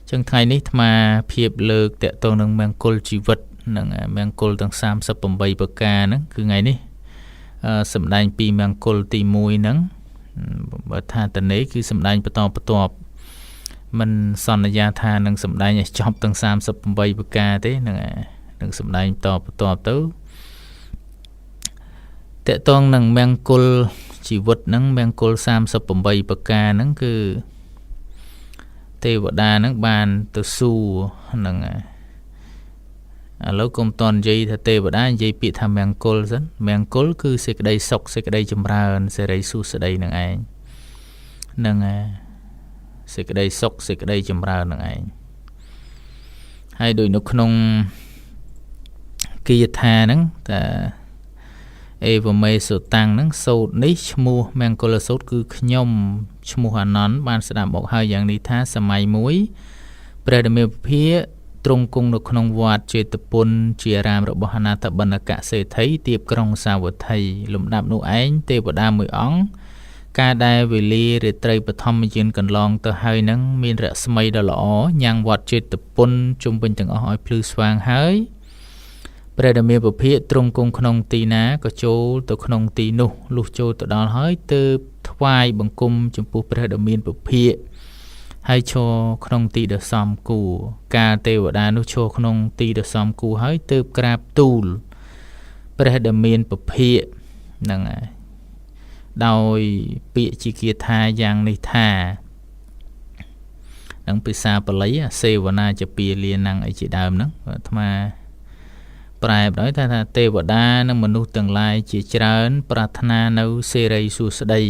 ចឹងថ្ងៃនេះអាត្មាភាពលើកតកតងនឹងមង្គលជីវិតនិងមង្គលទាំង38ប្រការហ្នឹងគឺថ្ងៃនេះសម្ដែងពីមង្គលទី1ហ្នឹងបើថាតនេគឺសម្ដែងបន្តបន្ទាប់មិនសន្យាថានឹងសម្ដែងឲ្យចប់ទាំង38ប្រការទេហ្នឹងនឹងសម្ដែងតបន្ទាប់ទៅតកតងនឹងមង្គលជីវិតហ្នឹងមង្គល38ប្រការហ្នឹងគឺទេវតាហ្នឹងបានទៅសួរហ្នឹងឥឡូវកុំតន់និយាយថាទេវតានិយាយពាក្យថាមង្គលសិនមង្គលគឺសេចក្តីសុខសេចក្តីចម្រើនសេរីសួស្តីនឹងឯងហ្នឹងសេចក្តីសុខសេចក្តីចម្រើននឹងឯងហើយដូចនៅក្នុងគាថាហ្នឹងតាអេវមេសុតាំងហ្នឹងសូត្រនេះឈ្មោះមង្គលសូត្រគឺខ្ញុំឈ្មោះអានន្ទបានស្ដាប់មកហើយយ៉ាងនេះថាសម័យមួយព្រះដ៏មានពភាទ្រង់គង់នៅក្នុងវត្តចេតពុនជាអារាមរបស់អនាថបណ្ឌកសេដ្ឋីទៀបក្រុងសាវត្ថីលំដាប់នោះឯងទេវតាមួយអង្គការដែលវេលារាត្រីបឋមយានកន្លងទៅហើយនឹងមានរស្មីដ៏ល្អញ៉ាំងវត្តចេតពុនជុំវិញទាំងអស់ឲ្យភ្លឺស្វាងហើយព្រះដ៏មានពភាកទ្រង់គង់ក្នុងទីណាក៏ចូលទៅក្នុងទីនោះលុះចូលទៅដល់ហើយទើបថ្វាយបង្គំចំពោះព្រះដ៏មានពភាកហើយឈរក្នុងទីដ៏សមគួរកាលទេវតានោះឈរក្នុងទីដ៏សមគួរហើយទើបក្រាបទូលព្រះដ៏មានពភាកហ្នឹងហើយដោយពាក្យជាគាថាយ៉ាងនេះថានឹងភាសាបាលីសេវនាចពាលានំអីជាដើមហ្នឹងអាត្មាប្រែបដោយថាទេវតានិងមនុស្សទាំងឡាយជាច្រើន ប្រាថ្នានៅសេរីសួស្តី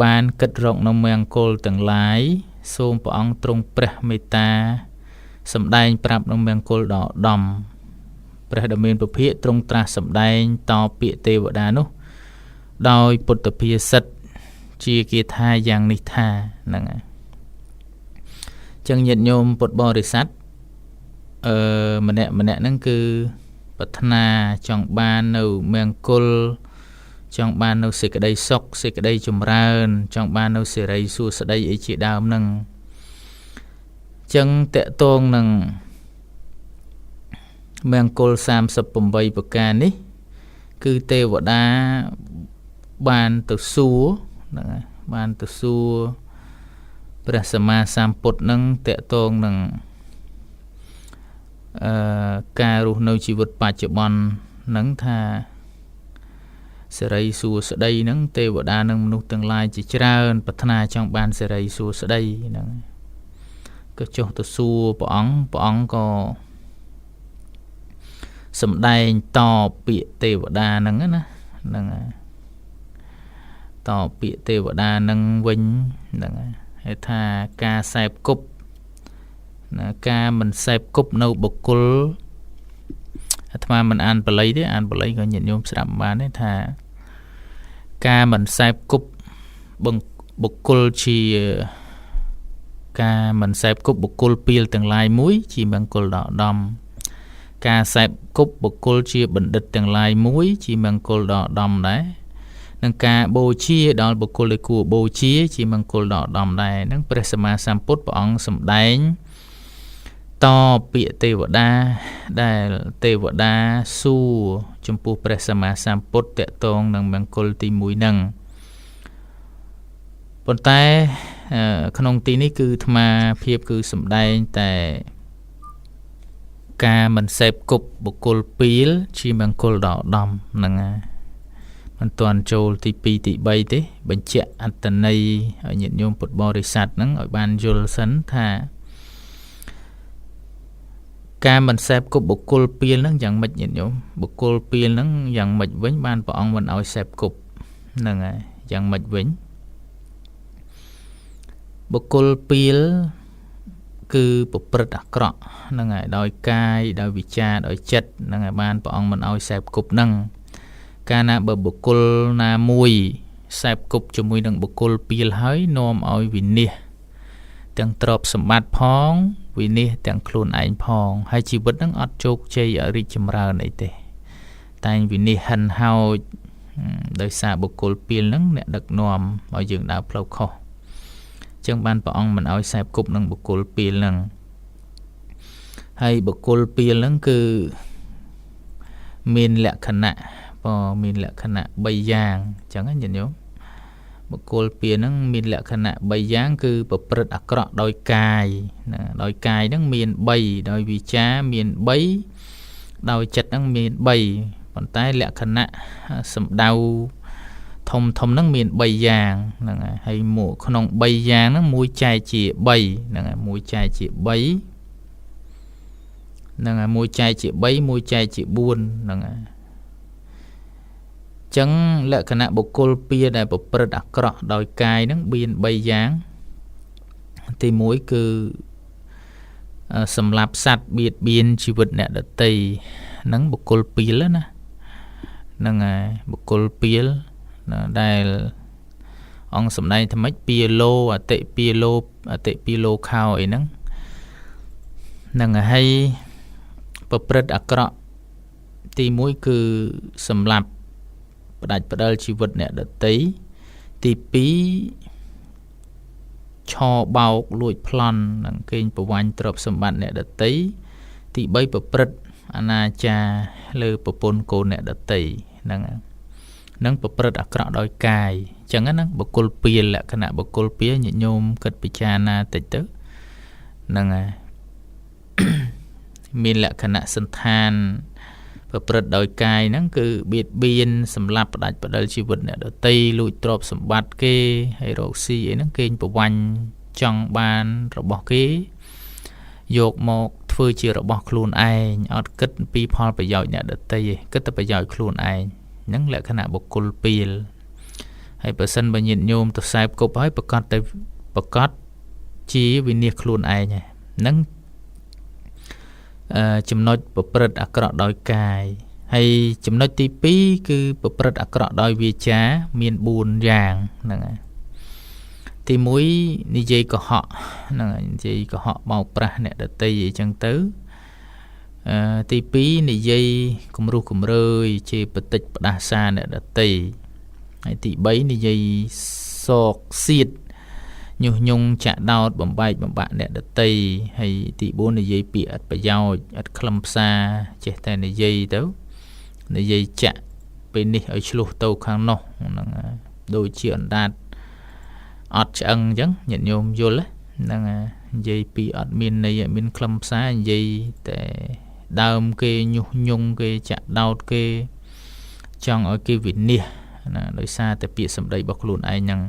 បានគិតរកនៅមង្គលទាំងឡាយសូមព្រះអង្គទ្រង់ព្រះមេត្តាសម្ដែងប្រាប់នៅមង្គលដ៏ឧត្តមព្រះដ៏មានពភាកទ្រង់ត្រាស់សម្ដែងតបពាក្យទេវតានោះដោយពុទ្ធភាសិតជាគាថាយ៉ាងនេះថាហ្នឹងហើយចឹងញាតិញោមពុទ្ធបរិស័ទអឺម្នាក់ម្នាក់ហ្នឹងគឺប្រាថ្នាចង់បាននៅមង្គលចង់បាននៅសេចក្តីសុខសេចក្តីចម្រើន ចង់បាននៅសេរីសួស្តីអីជាដើមហ្នឹងចឹងតកតងនឹងមង្គល38ប្រការនេះ គឺទេវតាបានទៅសួរហ្នឹងហើយបានទៅសួរព្រះសម្មាសម្ពុទ្ធនឹងតកតងនឹងអឺការរស់នៅជីវិតបច្ចុប្បន្នហ្នឹងថាសេរីសួស្តីហ្នឹងទេវតានិងមនុស្សទាំងឡាយជាច្រើនប្រាថ្នាចង់បានសេរីសួស្តីហ្នឹងក៏ចុះទៅសួរព្រះអង្គព្រះអង្គក៏សម្ដែងតបពាក្យទេវតាហ្នឹងណាហ្នឹងតបពាក្យទេវតាហ្នឹងវិញហ្នឹងហៅថាការសែបគប់ណាការមិនសែបគប់នៅបុគ្គលអាត្មាមិនអានបាលីទេអានបាលីក៏ញាតិញោមស្ដាប់បានទេថាការមិនសែបគប់បុគ្គលជាការមិនសែបគប់បុគ្គលពីលទាំងឡាយមួយ ជាមង្គលដ៏ឧត្តមការសែបគប់បុគ្គលជាបណ្ឌិតទាំងឡាយមួយ ជាមង្គលដ៏ឧត្តមដែរនឹងការបូជាដល់បុគ្គលដែលគួរបូជា ជាមង្គលដ៏ឧត្តមដែរនឹងព្រះសម្មាសម្ពុទ្ធព្រះអង្គសម្ដែងតពាក្យទេវតាដែលទេវតាសួរចំពោះព្រះសម្មាសម្ពុទ្ធតកតងនឹងមង្គលទី1ហ្នឹងប៉ុន្តែក្នុងទីនេះគឺអាត្មាភាពគឺសម្ដែងតែការមិនសេពគប់បុគ្គលពីលជាមង្គលដ៏ឧត្តមហ្នឹងហើយមិនទាន់ចូលទី2ទី3ទេបញ្ជាក់អត្តន័យឲ្យញាតិញោមពុទ្ធបរិស័ទហ្នឹងឲ្យបានយល់សិនថាការមិនសេពគប់បុគ្គលពីលហ្នឹងយ៉ាងម៉េចញាតិញោមបុគ្គលពីលហ្នឹងយ៉ាងម៉េចវិញបានព្រះអង្គមិនឲ្យសេពគប់ហ្នឹងហើយយ៉ាងម៉េចវិញបុគ្គលពីលគឺប្រព្រឹត្តអាក្រក់ហ្នឹងហើយដោយកាយដោយវិចារដោយចិត្តហ្នឹងហើយបានព្រះអង្គមិនឲ្យសេពគប់ហ្នឹងកាលណាបើបុគ្គលណាមួយសេពគប់ជាមួយនឹងបុគ្គលពីលហើយនាំឲ្យវិនិច្ឆ័យទាំងទ្រព្យសម្បត្តិផងវិនិច្ឆ័យទាំងខ្លួនឯងផងហើយជីវិតហ្នឹងអត់ជោគជ័យឲ្យរីកចម្រើនអីទេតែងវិនិច្ឆ័យហិនហោចដោយសារបុគ្គលពីលហ្នឹងអ្នកដឹកនាំឲ្យយើងដើរផ្លូវខុស ចឹងបានព្រះអង្គមិនឲ្យសេពគប់នឹងបុគ្គលពីលហ្នឹងហើយបុគ្គលពីលហ្នឹងគឺមានលក្ខណៈបើមានលក្ខណៈ3យ៉ាងអញ្ចឹងណាញាតិញោមបុគ្គលពីហ្នឹងមានលក្ខណៈ3យ៉ាងគឺប្រព្រឹត្តអាក្រក់ដោយកាយណាដោយកាយហ្នឹងមាន3ដោយវិចារមាន3ដោយចិត្តហ្នឹងមាន3ប៉ុន្តែលក្ខណៈសម្ដៅធំធំហ្នឹងមាន3យ៉ាងហ្នឹងហើយមួយក្នុង3យ៉ាងហ្នឹងមួយចែកជា3ហ្នឹងហើយមួយចែកជា3ហ្នឹងហើយមួយចែកជា3មួយចែកជា4ហ្នឹងហើយចឹងលក្ខណៈបុគ្គលពៀដែលប្រព្រឹត្តអាក្រក់ដោយកាយហ្នឹងមាន3យ៉ាងទី1គឺសម្លាប់សត្វបៀតបៀនជីវិតអ្នកដទៃហ្នឹងបុគ្គលពៀលណាហ្នឹងហើយបុគ្គលពៀលដែលអង្គសម្ដែងថាម៉េចពៀលោអតិពៀលោអតិពៀលោខោអីហ្នឹងហ្នឹងហើយប្រព្រឹត្តអាក្រក់ទី1គឺសម្លាប់ផ្ដាច់ផ្ដិលជីវិតអ្នកដទៃទី2ឆបោកលួចប្លន់និងកេងប្រវ័ញ្ចទ្រព្យសម្បត្តិអ្នកដទៃទី3ប្រព្រឹត្តអនាចារលើប្រពន្ធកូនអ្នកដទៃហ្នឹងនឹងប្រព្រឹត្តអាក្រក់ដោយកាយអញ្ចឹងណាបុគ្គលពៀលលក្ខណៈបុគ្គលពៀលញាតិញោមគិតពិចារណាតិចទៅហ្នឹងហើយមានលក្ខណៈសន្តានប្រព្រឹត្តដោយកាយហ្នឹងគឺបៀតបៀនសម្លាប់ផ្ដាច់ផ្ដិលជីវិតអ្នកដទៃលួចទ្រព្យសម្បត្តិគេហើយរកស៊ីអីហ្នឹងគេប្រវ័ញ្ចចង់បានរបស់គេយកមកធ្វើជារបស់ខ្លួនឯងអត់គិតពីផលប្រយោជន៍អ្នកដទៃទេគិតតែប្រយោជន៍ខ្លួនឯងហ្នឹងលក្ខណៈបុគ្គលពៀលហើយបើសិនបើញាតិញោមទៅសែបគប់ហើយប្រកាសតែប្រកាសជាវិនិច្ឆ័យខ្លួនឯងហ្នឹងចំណុចប្រព្រឹត្តអាក្រក់ដោយកាយហើយចំណុចទី2គឺប្រព្រឹត្តអាក្រក់ដោយវាចាមាន4យ៉ាងហ្នឹងហើយទី1និយាយកុហកហ្នឹងហើយនិយាយកុហកបោកប្រាស់អ្នកដទៃអីចឹងទៅទី2និយាយគំរោះគំរើយជាបតិចផ្ដាសាអ្នកដទៃហើយទី3និយាយសោកសៀតញុះញង់ចាក់ដោតបំបែកបំបាក់អ្នកដទៃហើយទី4និយាយពាក្យអត់ប្រយោជន៍អត់ខ្លឹមសារចេះតែនិយាយទៅនិយាយចាក់ពេលនេះឲ្យឆ្លោះទៅខាងនោះហ្នឹងដូចជាអណ្ដាតអត់ឆ្អឹងអញ្ចឹងញាតិញោមយល់ហ្នឹងនិយាយពីអត់មានន័យអត់មានខ្លឹមសារនិយាយតែដើមគេញុះញង់គេចាក់ដោតគេចង់ឲ្យគេវិនិច្ឆ័យណាដោយសារតែពាក្យសម្ដីរបស់ខ្លួនឯងហ្នឹង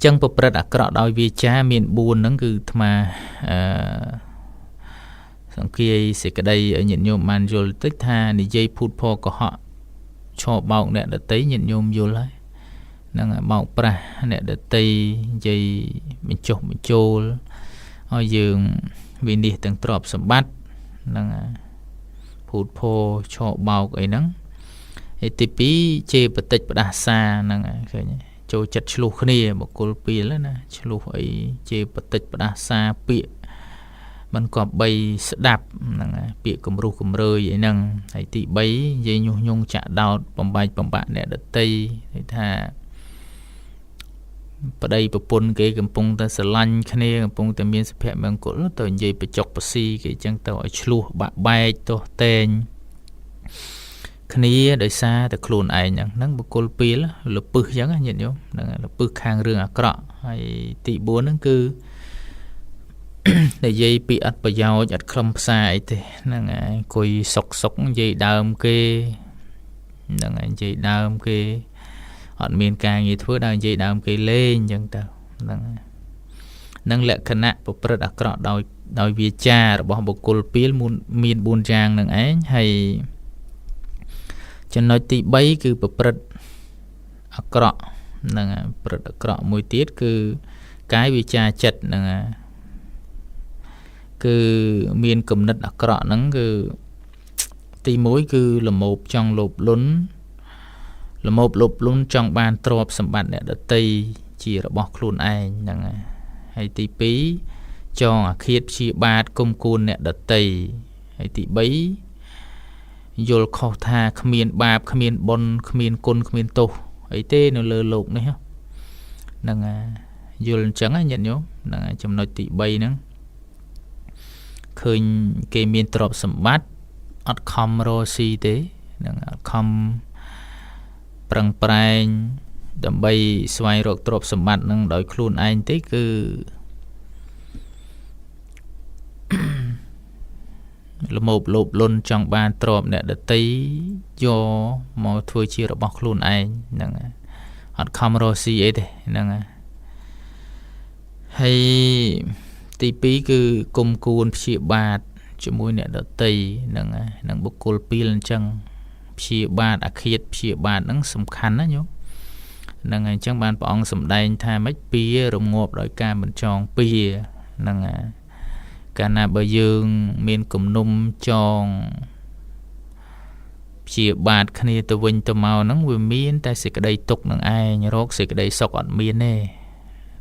ចឹងប្រព្រឹត្តអាក្រក់ដោយវាចាមាន4ហ្នឹងគឺអាត្មាអឺសង្គាយសេចក្តីឲ្យញាតិញោមបានយល់តិចថានិយាយភូតភរកុហកឆបោកអ្នកដទៃញាតិញោមយល់ហើយហ្នឹងបោកប្រាស់អ្នកដទៃនិយាយបញ្ចុះបញ្ចូលឲ្យយើងវិនិច្ឆ័យទាំងទ្រព្យសម្បត្តិហ្នឹងភូតភរឆបោកអីហ្នឹងហើយទី2ជេរបតិចផ្ដាសាហ្នឹងឃើញចូលចិត្តឆ្លោះគ្នាបុគ្គលពីលណាឆ្លោះអីជេរបតិចផ្ដាសាពាក្យមិនគប្បីស្ដាប់ហ្នឹងពាក្យគំរោះគំរើយអីហ្នឹងហើយទី3និយាយញុះញង់ចាក់ដោតបំបែកបំបាក់អ្នកដទៃគេថាប្តីប្រពន្ធគេកំពុងតែស្រឡាញ់គ្នាកំពុងតែមានសុភមង្គលទៅនិយាយបញ្ចុកបស៊ីគេអញ្ចឹងទៅឲ្យឆ្លោះបាក់បែកទោះតែងគ្នាដោយសារតែខ្លួនឯងហ្នឹងបុគ្គលពីលលពឹសអញ្ចឹងញាតិញោមហ្នឹងលពឹសខាងរឿងអាក្រក់ហើយទី4ហ្នឹងគឺនិយាយពីអត់ប្រយោជន៍អត់ខ្លឹមផ្សារអីទេហ្នឹងហើយអង្គុយសុកសុកនិយាយដើមគេហ្នឹងហើយនិយាយដើមគេអត់មានការងារធ្វើដល់និយាយដើមគេលេងអញ្ចឹងទៅហ្នឹងនឹងលក្ខណៈប្រព្រឹត្តអាក្រក់ដោយវាចារបស់បុគ្គលពីលមាន4យ៉ាងនឹងឯងហើយចំណុចទី3គឺប្រព្រឹត្តអាក្រក់ហ្នឹងប្រព្រឹត្តអាក្រក់មួយទៀតគឺកាយវាចាចិត្តហ្នឹងគឺមានគំនិតអាក្រក់ហ្នឹងគឺទី1គឺលមោបចង់លោភលន់លមោបលោភលន់ចង់បានទ្រព្យសម្បត្តិអ្នកដទៃជារបស់ខ្លួនឯងហ្នឹងហើយទី2ចងអាឃាតព្យាបាទគុំគួនអ្នកដទៃហើយទី3យល់ខុសថាគ្មានបាបគ្មានបុណ្យគ្មានគុណគ្មានទោសអីទេនៅលើលោកនេះ ហ្នឹងយល់អញ្ចឹងណាញាតិញោមហ្នឹងចំណុចទី3ហ្នឹងឃើញគេមានទ្រព្យសម្បត្តិអត់ខំរកស៊ីទេហ្នឹងអត់ខំប្រឹងប្រែងដើម្បីស្វែងរកទ្រព្យសម្បត្តិនឹងដោយខ្លួនឯងទេគឺល្មោភលោភលន់ចង់បានទ្រព្យអ្នកដទៃយកមកធ្វើជារបស់ខ្លួនឯងហ្នឹងអត់ខំរកស៊ីអីទេហ្នឹងហើយទី2គឺគុំគួនព្យាបាទជាមួយអ្នកដទៃហ្នឹងនឹងបុគ្គលពីលអញ្ចឹងព្យាបាទអាឃាតព្យាបាទហ្នឹងសំខាន់ណាញោមហ្នឹងហើយអញ្ចឹងបានព្រះអង្គសម្ដែងថាម៉េចពៀរងាប់ដោយការមិនចងពៀហ្នឹងហើយកាលណាបើយើងមានគំនុំចងព្យាបាទគ្នាទៅវិញទៅមកហ្នឹងវាមានតែសេចក្តីទុក្ខនឹងឯងរកសេចក្តីសុខអត់មានទេ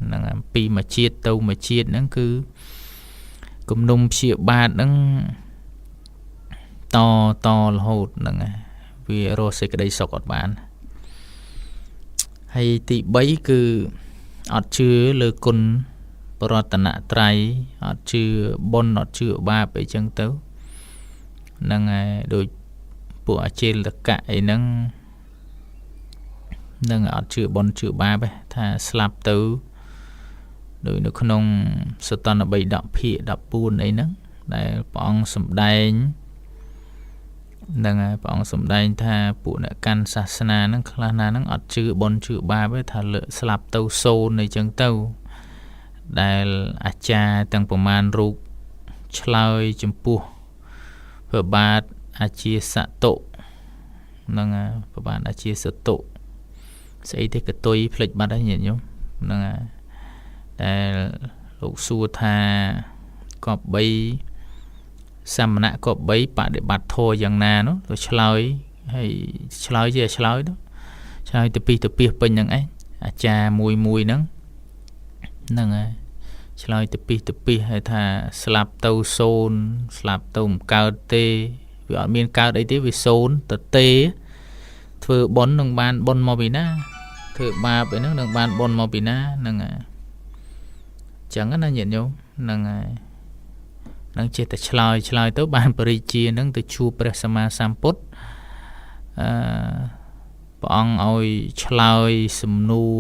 ហ្នឹងពីមួយជាតិទៅមួយជាតិហ្នឹងគឺគំនុំព្យាបាទហ្នឹងតតរហូតហ្នឹងវារកសេចក្តីសុខអត់បានហើយទី3គឺអត់ជឿលើគុណប្រតនត្រ័យអត់ជឿបុណ្យអត់ជឿបាបអីចឹងទៅហ្នឹងហើយដូចពួកអចេលកៈអីហ្នឹងនឹងអត់ជឿបុណ្យជឿបាបទេថាស្លាប់ទៅដូចនៅក្នុងសតន្តបិដកភាគ14អីហ្នឹងដែលព្រះអង្គសម្ដែងហ្នឹងហើយព្រះអង្គសម្ដែងថាពួកអ្នកកាន់សាសនាហ្នឹងខ្លះណាហ្នឹងអត់ជឿបុណ្យជឿបាបទេថាលើស្លាប់ទៅសូន្យអីចឹងទៅដែលអាចារ្យទាំងប្រមាណរូបឆ្លើយចំពោះព្រះបាទអាជាសតុហ្នឹងព្រះបាទអាជាសតុស្អីទេកតុយភ្លេចបាត់ហើយញាតិញោមហ្នឹងហើយដែលលោកសួរថាគប្បីសមណៈគប្បីបដិបត្តិធម៌យ៉ាងណានោះទៅឆ្លើយហើយឆ្លើយជាឆ្លើយទៅឆ្លើយទៅពីទៅពីពេញហ្នឹងឯងអាចារ្យមួយមួយហ្នឹងហ្នឹងហើយឆ្លើយទៅពីទៅពីហើយថាស្លាប់ទៅសូន្យស្លាប់ទៅមិនកើតទេវាអត់មានកើតអីទេវាសូន្យទៅទេធ្វើបុណ្យនឹងបានបុណ្យមកពីណាធ្វើបាបអីហ្នឹងនឹងបានបុណ្យមកពីណាហ្នឹងហើយចឹងណាញាតិញោមហ្នឹងហើយនឹងចេះតែឆ្លើយឆ្លើយទៅបានបរិជានឹងទៅជួបព្រះសម្មាសម្ពុទ្ធអឺព្រះអង្គឲ្យឆ្លើយសំណួរ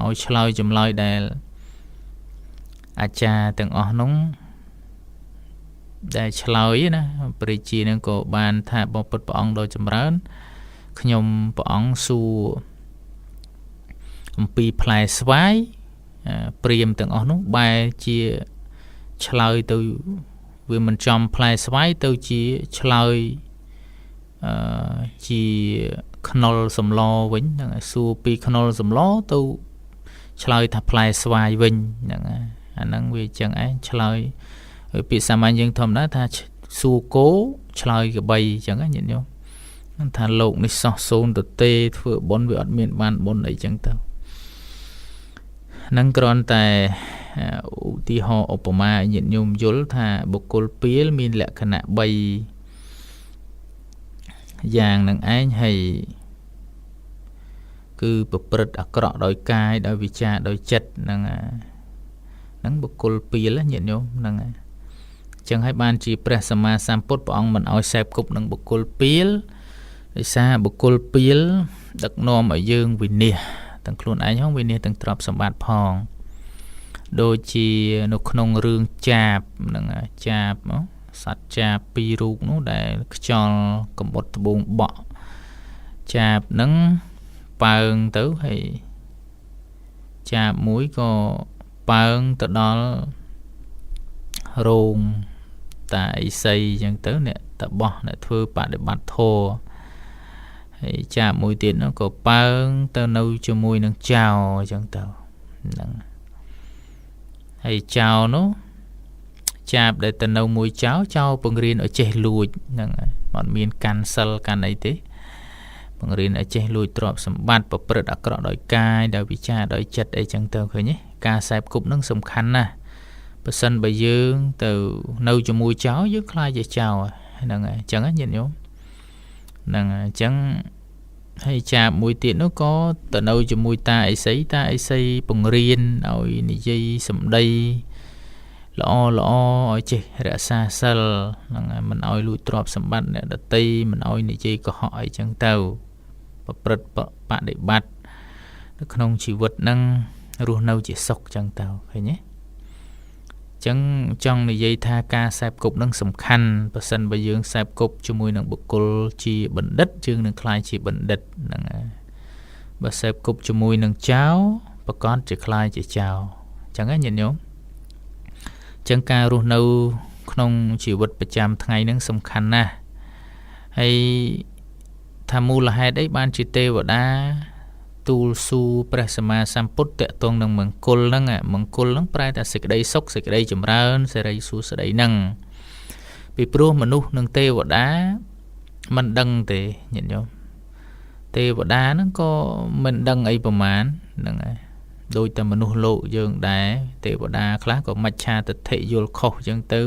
ឲ្យឆ្លើយចម្លើយដែលអាចារ្យទាំងអស់នោះដែលឆ្លើយណាបរិជានឹងក៏បានថាបពុតព្រះអង្គដ៏ចម្រើនខ្ញុំព្រះអង្គសួរអំពីផ្លែស្វាយព្រាមទាំងអស់នោះបែរជាឆ្លើយទៅវាមិនចំផ្លែស្វាយទៅជាឆ្លើយអឺជាខ្នុលសម្លវិញហ្នឹងហើយសួរពីខ្នុលសម្លទៅឆ្លើយថាផ្លែស្វាយវិញហ្នឹងអាហ្នឹងវាចឹងឯងឆ្លើយពាក្យសាមញ្ញយើងធម្មតាថាសួរគោឆ្លើយកបីចឹងណាញាតិញោមថាលោកនេះសោះសូន្យទៅទេធ្វើបុណ្យវាអត់មានបានបុណ្យអីចឹងទៅនឹងគ្រាន់តែឧទាហរណ៍ឧបមាឲ្យញាតិញោមយល់ថាបុគ្គលពីលមានលក្ខណៈ3យ៉ាងនឹងឯងហើយគឺប្រព្រឹត្តអាក្រក់ដោយកាយដោយវិចារដោយចិត្តហ្នឹងហ្នឹងបុគ្គលពីលញាតិញោមហ្នឹងហើយចឹងហើយបានជាព្រះសម្មាសម្ពុទ្ធព្រះអង្គមិនឲ្យសេពគប់នឹងបុគ្គលពីលដោយសារបុគ្គលពីលដឹកនាំឲ្យយើងវិនិច្ឆ័យទាំងខ្លួនឯងហងវិនិច្ឆ័យទាំងទ្រព្យសម្បត្តិផងដូចជានៅក្នុងរឿងចាបហ្នឹងចាបសត្វចាបពីររូបនោះដែលខ្យល់កំបុតត្បូងបក់ចាបហ្នឹងប៉ើងទៅហើយចាបមួយក៏ប៉ើងទៅដល់រោងតាអិសីអញ្ចឹងទៅអ្នកតបោះអ្នកធ្វើបដិបត្តិធម៌ហើយចាបមួយទៀតនោះក៏ប៉ើងទៅនៅជាមួយនឹងចៅអញ្ចឹងទៅហ្នឹងហើយចៅនោះចាបដែលទៅនៅមួយចៅចៅបង្រៀនឲ្យចេះលួចហ្នឹងអត់មានកាន់សិលកាន់អីទេបង្រៀនឲ្យចេះលួចទ្រព្យសម្បត្តិប្រព្រឹត្តអាក្រក់ដោយកាយដោយវិចារដោយចិត្តអីចឹងទៅឃើញទេការសេពគប់នឹងសំខាន់ណាស់បើសិនបើយើងទៅនៅជាមួយចៅយើងខ្លាចជាចៅហ្នឹងហើយអញ្ចឹងញាតិញោមហ្នឹងហើយអញ្ចឹង ហើយចាបមួយទៀតនោះក៏ទៅនៅជាមួយតាឥសីតាឥសីពង្រៀនឲ្យនិយាយសម្ដីល្អល្អឲ្យចេះរក្សាសិលហ្នឹងមិនឲ្យលួចទ្រព្យសម្បត្តិអ្នកដទៃមិនឲ្យនិយាយកុហកអីចឹងទៅប្រព្រឹត្តបដិបត្តិនៅក្នុងជីវិតហ្នឹងរស់នៅជាសុខចឹងទៅឃើញទេចឹងចង់និយាយថាការសេពគប់នឹងសំខាន់បើសិនបើយើងសេពគប់ជាមួយនឹងបុគ្គលជាបណ្ឌិតយើងនឹងក្លាយជាបណ្ឌិតហ្នឹងហើយបើសេពគប់ជាមួយនឹងចៅប្រកាសជាក្លាយជាចៅចឹងណាញាតិញោមចឹងការរស់នៅក្នុងជីវិតប្រចាំថ្ងៃហ្នឹងសំខាន់ណាស់ហើយថាមូលហេតុអីបានជាទេវតាទូលសួរព្រះសម្មាសម្ពុទ្ធតកតងនឹងមង្គលហ្នឹងមង្គលហ្នឹងប្រែតែសេចក្តីសុខសេចក្តីចម្រើនសេរីសួស្តីហ្នឹងពីព្រោះមនុស្សនិងទេវតាមិនដឹងទេញាតិញោមទេវតាហ្នឹងក៏មិនដឹងអីប្រមាណហ្នឹងហើយដូចតែមនុស្សលោកយើងដែរទេវតាខ្លះក៏មច្ឆាទិដ្ឋិយល់ខុសអញ្ចឹងទៅ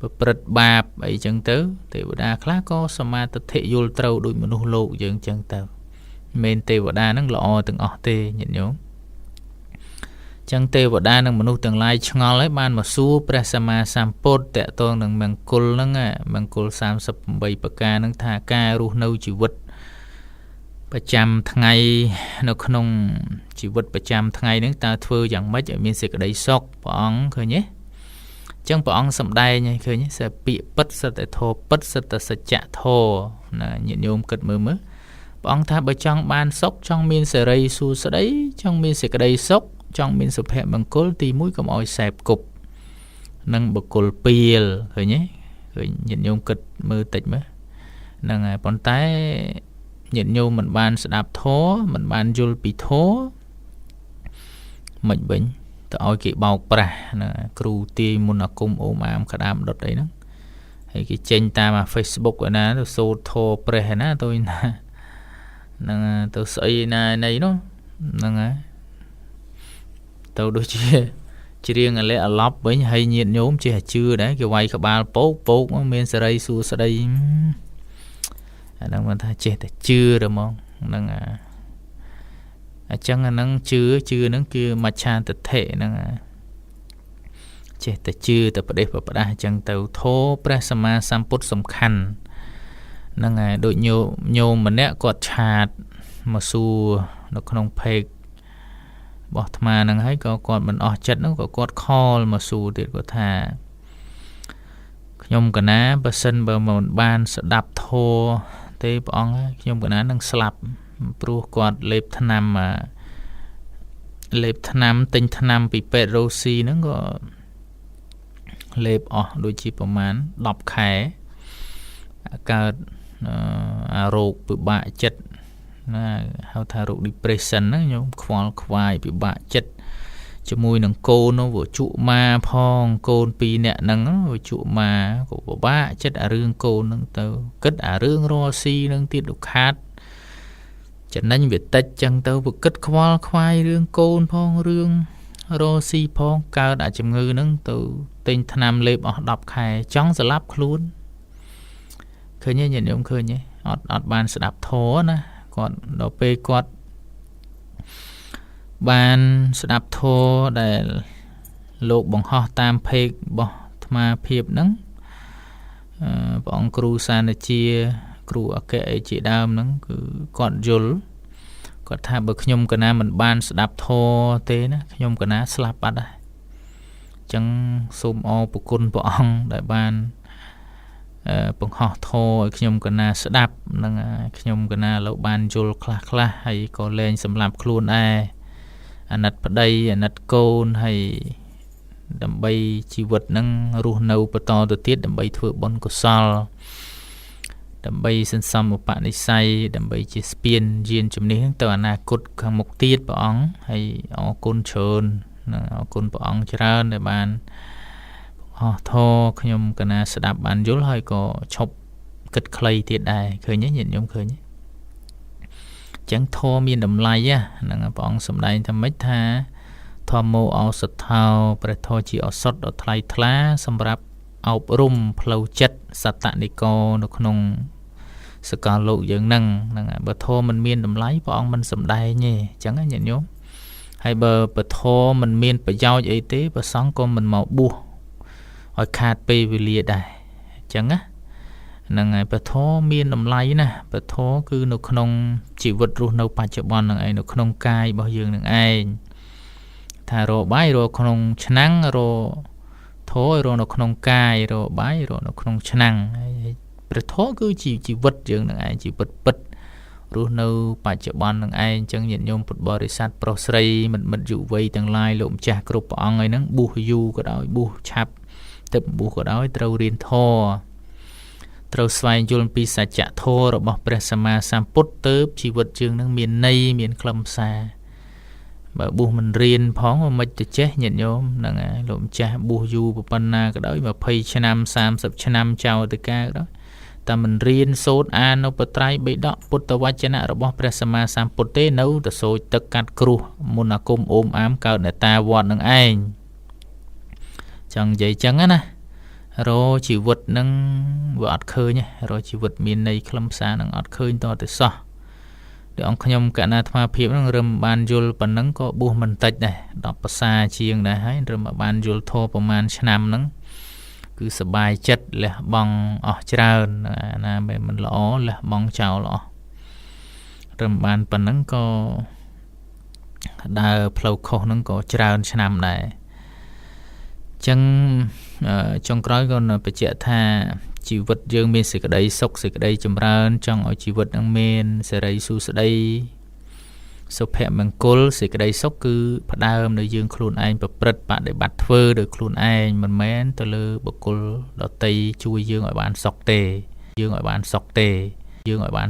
ប្រព្រឹត្តបាបអីចឹងទៅទេវតាខ្លះក៏សមាទិដ្ឋិយល់ត្រូវដូចមនុស្សលោកយើងចឹងទៅមិនទេវតាហ្នឹងល្អទាំងអស់ទេញាតិញោមចឹងទេវតានិងមនុស្សទាំងឡាយឆ្ងល់ហើយបានមកសួរព្រះសម្មាសម្ពុទ្ធតកតងនឹងមង្គលហ្នឹងមង្គល38ប្រការហ្នឹងថាការរស់នៅជីវិតប្រចាំថ្ងៃនៅក្នុងជីវិតប្រចាំថ្ងៃហ្នឹងតើធ្វើយ៉ាងម៉េចឲ្យមានសេចក្តីសុខព្រះអង្គឃើញទេចឹងព្រះអង្គសំដែងឲ្យឃើញសេពាក្យពិតសិតតែធម៌ពិតសិតតែសច្ចធម៌ណាញាតិញោមគិតមើលមើលព្រះអង្គថាបើចង់បានសុខចង់មានសេរីសួស្តីចង់មានសេចក្តីសុខចង់មានសុភមង្គលទី1កុំឲ្យសេពគប់និងបុគ្គលពីលឃើញទេឃើញញាតិញោមគិតមើលតិចមើលហ្នឹងហើយប៉ុន្តែញាតិញោមមិនបានស្ដាប់ធម៌មិនបានយល់ពីធម៌មិនវិញទៅឲ្យគេបោកប្រាស់ណាគ្រូទាយមុនអាគមអូមអាមក្តាមដុតអីហ្នឹងហើយគេចេញតាមអា Facebook ឯណាទៅសូត្រធម៌ព្រះឯណាទៅណាហ្នឹងទៅស្អីណាណីនោះហ្នឹងហើយទៅដូចជាច្រៀងអាលែអាឡប់វិញហើយញាតញោមចេះជឿដែរគេវាយក្បាលពោកពោកមានសេរីសួស្តីអាហ្នឹងមិនថាចេះតែជឿទៅហ្មងហ្នឹងអាអញ្ចឹងអាហ្នឹងជឿជឿហ្នឹងគឺមច្ឆាទិដ្ឋិហ្នឹងចេះតែជឿតែប្រទេសប្រផ្ដាស់អញ្ចឹងទៅធោព្រះសម្មាសម្ពុទ្ធសំខាន់ហ្នឹងហើយដូចញោមម្នាក់គាត់ឆាតមកសួរនៅក្នុងផេករបស់អាត្មាហ្នឹងហើយក៏គាត់មិនអស់ចិត្តហ្នឹងក៏គាត់ខលមកសួរទៀតគាត់ថាខ្ញុំកណាបើសិនបើមិនបានស្ដាប់ធម៌ទេព្រះអង្គខ្ញុំកណានឹងស្លាប់ព្រោះគាត់លេបថ្នាំលេបថ្នាំទិញថ្នាំពីពេទ្យរ៉ូស៊ីហ្នឹងក៏លេបអស់ដូចជាប្រមាណ10ខែកើតអារោគពិបាកចិត្តណាហៅថារោគ depression ហ្នឹងញោមខ្វល់ខ្វាយពិបាកចិត្តជាមួយនឹងកូននោះវាជក់ម៉ាផងកូនពីរនាក់ហ្នឹងវាជក់ម៉ាក៏ពិបាកចិត្តអារឿងកូនហ្នឹងទៅគិតអារឿងរស់ស៊ីហ្នឹងទៀតលោកខាតចំណេញវាតិចចឹងទៅវាគិតខ្វល់ខ្វាយរឿងកូនផងរឿងរស់ស៊ីផងកើតអាជំងឺហ្នឹងទៅទិញថ្នាំលេបអស់10ខែចង់ស្លាប់ខ្លួនឃើញទេញាតិញោមឃើញទេអត់អត់បានស្ដាប់ធម៌ណាគាត់ដល់ពេលគាត់បានស្ដាប់ធម៌ដែលលោកបង្ហោះតាមផេករបស់អាត្មាភាពហ្នឹងព្រះអង្គគ្រូសានជាគ្រូអគ្គអីជាដើមហ្នឹងគឺគាត់យល់គាត់ថាបើខ្ញុំកណាមិនបានស្ដាប់ធម៌ទេណាខ្ញុំកណាស្លាប់បាត់ហើយអញ្ចឹងសូមអរគុណព្រះអង្គដែលបានបង្ហោះធម៌ឲ្យខ្ញុំកណាស្ដាប់នឹងខ្ញុំកណាលោកបានយល់ខ្លះខ្លះហើយក៏លែងសម្លាប់ខ្លួនដែរអាណិតប្តីអាណិតកូនហើយដើម្បីជីវិតនឹងរស់នៅបន្តទៅទៀតដើម្បីធ្វើបុណ្យកុសលដើម្បីសន្សំឧបនិស្ស័យដើម្បីជាស្ពានយានជំនិះទៅអនាគតខាងមុខទៀតព្រះអង្គហើយអរគុណច្រើនអរគុណព្រះអង្គច្រើនដែលបានអស់ធរខ្ញុំកណាស្ដាប់បានយល់ហើយក៏ឈប់គិតខ្លីទៀតដែរឃើញទេញាតិញោមឃើញទេចឹងធម៌មានតម្លៃហ្នឹងព្រះអង្គសម្ដែងថាម៉េចថាធម្មោឱសថោព្រះធម៌ជាឱសថដ៏ថ្លៃថ្លាសម្រាប់អប់រំផ្លូវចិត្តសតនិកនៅក្នុង សកលលោកយើងនឹងហ្នឹងបើធម៌មិនមានតម្លៃព្រះអង្គមិនសំដែងទេអញ្ចឹងណាញាតិញោមហើយបើពធមិនមានប្រយោជន៍អីទេព្រះសង្ឃក៏មិនមកបួសឲ្យខាតពេលវេលាដែរអញ្ចឹងណាហ្នឹងហើយពធមានតម្លៃណាស់ពធគឺនៅក្នុងជីវិតរស់នៅបច្ចុប្បន្នហ្នឹងឯងនៅក្នុងកាយរបស់យើងនឹងឯងថារកបាយរកក្នុងឆ្នាំងរកធម៌រកនៅក្នុងកាយរកបាយរកនៅក្នុងឆ្នាំងហើយព្រះធម៌គឺជាជីវិតយើងនឹងឯងជីវិតពិតរស់នៅបច្ចុប្បន្ននឹងឯងអញ្ចឹងញាតិញោមពុទ្ធបរិស័ទប្រុសស្រីមិត្តមិត្តយុវវ័យទាំងឡាយលោកម្ចាស់គ្រប់ព្រះអង្គឯហ្នឹងបួសយូរក៏ដោយបួសឆាប់ទឹកបួសក៏ដោយត្រូវរៀនធម៌ត្រូវស្វែងយល់ពីសច្ចធម៌របស់ព្រះសម្មាសម្ពុទ្ធទៅជីវិតយើងនឹងមានន័យមានខ្លឹមសារបើបួសមិនរៀនផងមិនទៅចេះញាតិញោមហ្នឹងហើយលោកម្ចាស់បួសយូរប៉ុណ្ណាក៏ដោយ20ឆ្នាំ30ឆ្នាំចោលទៅការក៏ដោយតែមិនរៀនសូត្រអាននៅបត្រៃបិដកពុទ្ធវចនៈរបស់ព្រះសម្មាសម្ពុទ្ធទេនៅតែសូចទឹកកាត់គ្រោះមុនអាគមអូមអាមកើតអ្នកតាវត្តនឹងឯងចង់និយាយចឹងណារជីវិតនឹងវាអត់ឃើញរជីវិតមានន័យខ្លឹមសារនឹងអត់ឃើញតទៅសោះដូចអង្គខ្ញុំកណាអាត្មាភាពនឹងរឹមបានយល់ប៉ុណ្ណឹងក៏បួសមិនតិចដែរ10ភាសាជាងដែរហើយរឹមបានយល់ធម៌ប្រហែលឆ្នាំហ្នឹងគឺសបាយចិត្តលះបង់អស់ច្រើនណាមិនល្អលះបង់ចោលអស់រឹមបានប៉ុណ្ណឹងក៏ដើរផ្លូវខុសហ្នឹងក៏ច្រើនឆ្នាំដែរអញ្ចឹងចុងក្រោយក៏បញ្ជាក់ថាជីវិតយើងមានសេចក្តីសុខសេចក្តីចម្រើនចង់ឲ្យជីវិតនឹងមានសេរីសួស្តីសុភមង្គលសេចក្តីសុខគឺផ្ដើមនៅយើងខ្លួនឯងប្រព្រឹត្តបដិបត្តិធ្វើដោយខ្លួនឯងមិនមែនទៅលើបុគ្គលដទៃជួយយើងឲ្យបានសុខទេយើងឲ្យបានសុខទេយើងឲ្យបាន